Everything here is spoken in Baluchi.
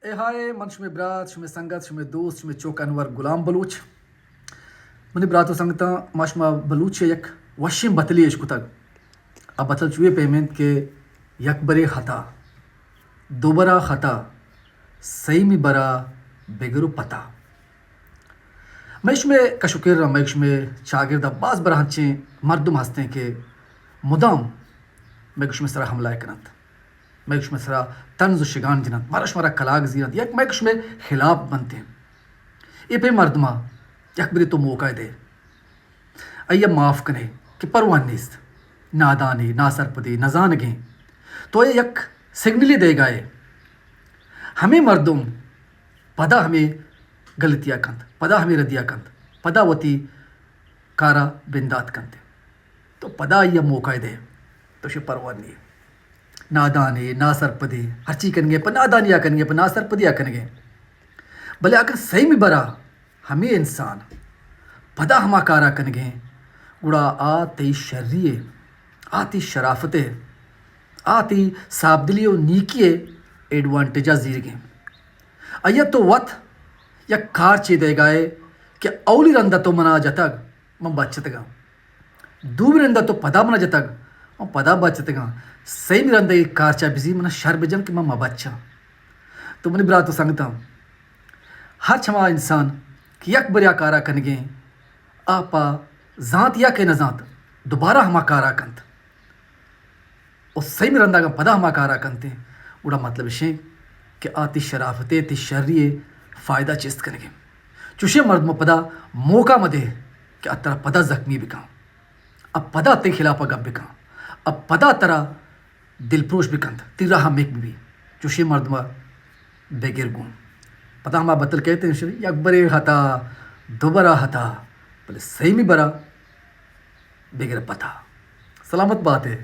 اے ہائے، من شمئے برات، شمئے سنگت، شمئے دوست، شمئے چک انور غلام بلوچ۔ منی برات و سنگتاں، ما شما بلوچ ء یک وشیں بتلے اش کتگ۔ آ بتل چوئے پیم انت کہ یک برے خطا، دو برا خطا، سیمی برا بگر و پتا۔ مئے شمئے کش و کر ء، مئے شمئے چاگرد ء باز برا انچیں مردم ہستیں کہ مدام مئے شمئے سرا حملہ ء کننت، مئے شمئے سرا طنز و شگان جننت، مارا شمارا کلاگ زیرنت، یک مئے شمئے خلاف بنتیں۔ اے پہ مردما یک برے تو موقع دے، آئی ء معاف کنے کہ پرواہ نیست، نادانے، ناسرپدے، نزانگیں۔ تو اے یک سگنلے دیگا ئے۔ ہمے مردم پدا ہمے غلطیا کنت، پدا ہمے ردیا کنت، پدا وتی کارا بندات کنت۔ تو پدا آئی ء موقع دے، تو شے پرواہ نیے۔ نادانے، ناسرپدے، ہرچی کنگے پہ نادانیا کنگے، پہ ناسرپدیا کنگے۔ بلے اگر سیمی برا ہمے انسان پدا ہما کارا کنگیں، گڑا آ تئی شری ء، آ تئی شرافت ء، آ تئی ساپدلی و نیکی ء ایڈوانٹیجا زیرگیں۔ آئی ء تو وت یک کار چے دئیگا ئے کہ اولی رندا تو منا جتگ، من بچتگاں۔ دومی رندا تو پدا منا جتگ، من پدا بچتگاں۔ سیمی رندا اے کار چا بزی منا شر بجن کہ من مبچاں۔ تو منی برات و سنگتاں، ہرچ ہما انسان کہ یک برے آ کارا کنگیں، آ پہ زانت یا کہ نہ زانت، دوبارہ ہما کارا کنت۔ و سیمی رندا اگاں پدا ہما کارا کنتیں، گڑا مطلب اشیں کہ آ تئی شرافتے، تئی شری ء فائدہ چست کنگیں۔ چوشیں مردم پدا موقع مدے کہ آ ترا پدا زخمی بکن، آ پدا تئی خلاف گپ بکن، آ پدا ترا دلپروش بکنت، تئی راہ مک ببی۔ چوشیں مردم بگر گوں۔ پدا ہما بتل کہتے ہیں، یک برے ہتا، دو برا ہتا، بلے سیمی برا بگر پتا۔ سلامت باتے۔